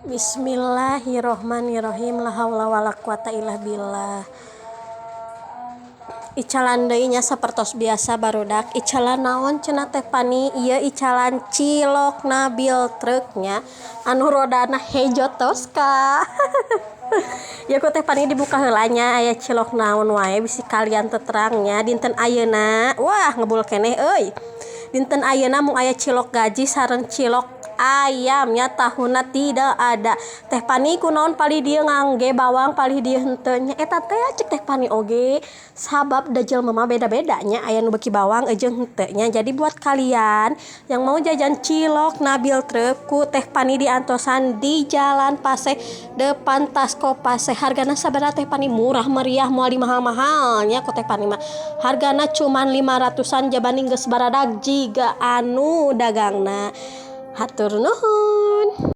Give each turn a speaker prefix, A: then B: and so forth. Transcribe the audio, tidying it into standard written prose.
A: Bismillahirrohmanirrohim. La haula wala quwata illa billah. Icalan deui nya, sapertos biasa, barudak. Icalan naon cenah, Teh Pani? Ieu icalan cilok Nabil truk nya, anu rodana hejo toska. Ya, ku Teh Pani dibuka heula nya, aya cilok naon wae, bisi kalian teu terang nya. Dinten ayeuna, wah, ngebul keneh euy. Dinten ayeuna mung aya cilok gaji sareng cilok ayamnya, tahuna tidak ada. Teh Pani, kunaon palih dieu ngangge bawang, palih dieu henteu nya? Eta teh cek Teh Pani oge sabab da jelema mah beda-beda nya, aya nu beuki bawang jeung henteu nya. Jadi buat kalian yang mau jajan cilok Nabil truk, ku Teh Pani diantosan di Jalan Paseh, depan Tasko Paseh. Hargana sabaraha, Teh Pani? Murah meriah, moal mahal-mahal nya. Ku Teh Pani mah hargana cuman 500-an, jabani geus baradag jiga anu dagangna. Hatur nuhun.